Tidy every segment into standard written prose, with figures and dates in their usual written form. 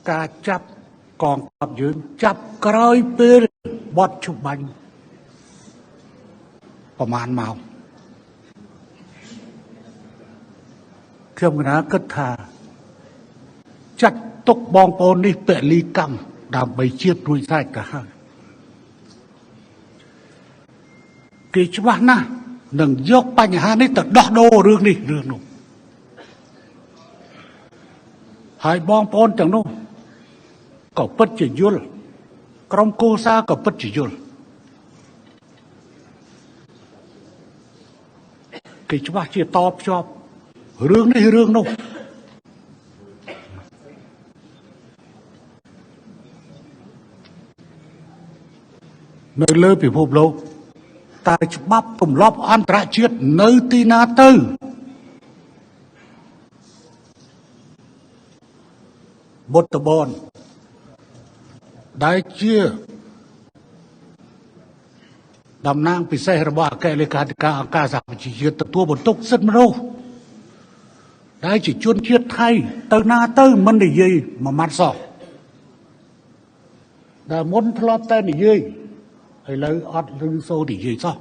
ការចាប់កងទ័ពយើងចាប់ក្រោយពេលបត់ជបាញ់ប្រហែលម៉ោងខ្ញុំកណាគិតថាចាត់ទុកបងប្អូននេះពលីកម្មដើម្បីជាតិរួចស្រេចទៅហើយគេច្បាស់ណាស់នឹងយកបញ្ហានេះទៅដោះដូររឿងនេះរឿងនោះហើយបងប្អូនទាំងនោះក៏ពិតជាយល់ក្រុមគូសាក៏ពិតជាយល់គេច្បាស់ជាតបភ្ជាប់រឿងនេះរឿងនោះនៅលើពិភពលោកតើច្បាប់ទម្លាប់អន្តរជាតិនៅទីណាទៅបុតបនដែលជាតំណាងពិសេសរបស់អគ្គលេខាធិការអង្គការសហប្រជាជាតិទទួលបន្ទុកសិទ្ធិមនុស្សដែលជាជនជាតិថៃទៅណាទៅមិននិយាយមួយម៉ាត់សោះដែលមុនធ្លាប់តែនិយាយឥឡូវអត់ឮសូរនិយាយសោះ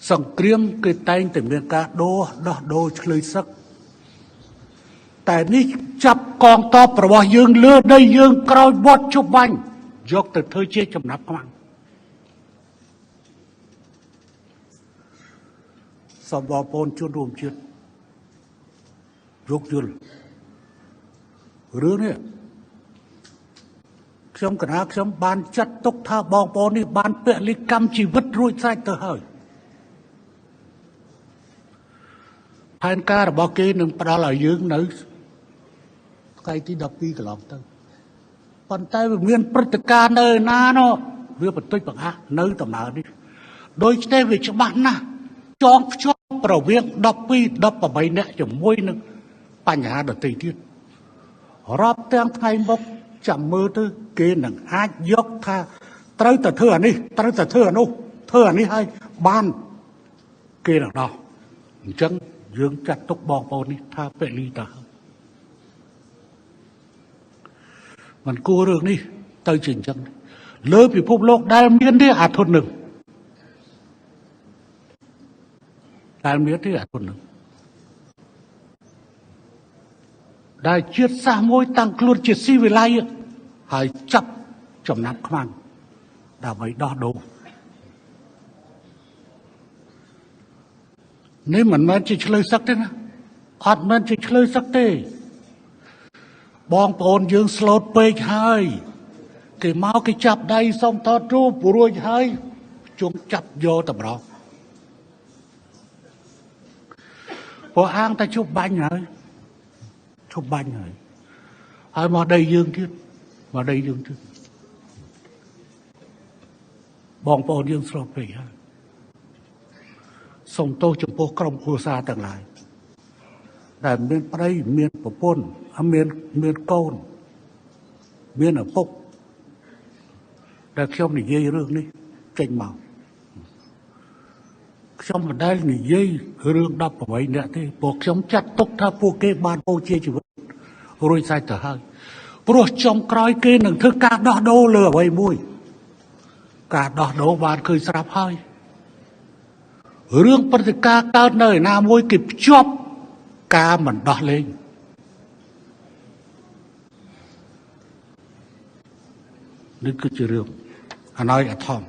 សង្គ្រាមគេតែងតែមានការដោះដូរឆ្លើយសឹកតែនេះចាប់កងទ័ពរបស់យើងលើដីយើងក្រោយវត្តជប់បាញ់យកទៅធ្វើជាចំណាប់ខ្មាំងសូមបងប្អូនជនរួមជាតិយោគយល់រឿងនេះខ្ញុំកណាខ្ញុំបានចាត់ទុកថាបងប្អូននេះបានពលិកម្មជីវិតរួចស្រេចទៅហើយផែនការរបស់គេនឹងផ្ដល់ឲ្យយើងនៅថ្ងៃទី12កន្លងទៅប៉ុន្តែវាមានព្រឹត្តិការណ៍នៅណានោះវាបន្តិចបង្អាក់នៅដំណើរនេះដូច្នេះវាច្បាស់ណាស់ចងភ្ជាប់រវាង12 18នាក់ជាមួយនឹងបញ្ហាដទៃទៀតរាប់ទាំងថ្ងៃមុខចាំមើលទៅគេនឹងអាចយកថាត្រូវតែធ្វើអានេះត្រូវតែធ្វើអានោះធ្វើអានេះឲ្យបានគេនឹងដោះអញ្ចឹងយើងចាត់ទុកបងប្អូននេះថាពលីតាមិនគួររឿងនេះទៅជាអញ្ចឹងលើពិភពលោកដែលមានទេអាធុននឹងដែលមានទេអាធុននឹងដែលជាតិសាសន៍មួយតាំងខ្លួនជាស៊ីវិល័យហើយចាប់ចំណាប់ខ្មាំងដើម្បីដោះដូរនេះមិនមែនជាឆ្លើយសឹកទេណាអត់មែនជាឆ្លើយសឹកទេបងប្អូនយើងស្លូតពេកហើយគេមកគេចាប់ដៃសុំថតរូបរួចហើយជុំចាប់យកតម្រងព្រោះអាងតែជប់បាញ់ហើយជប់បាញ់ហើយហើយមកដីយើងទៀតមកដីយើងទៀតបងប្អូនយើងស្លូតពេកហើយសូមទោសចំពោះក្រុមគ្រួសារទាំងឡាយដែលមានប្តីមានប្រពន្ធមានកូនមានឪពុកដែលខ្ញុំនិយាយរឿងនេះចេញមកខ្ញុំមិនដែលនិយាយរឿង18នាក់ទេព្រោះខ្ញុំចាត់ទុកថាពួកគេបានបូជាជីវិតរួចស្រេចទៅហើយព្រោះចុងក្រោយគេនឹងធ្វើការដោះដូរលើអ្វីមួយការដោះដូរបានឃើញស្រាប់ហើយរឿងព្រឹត្តិការណ៍កើតនៅឯណាមួយគេភ្ជាប់ការមិនដោះលែងនេះគឺជារឿងអណយអធម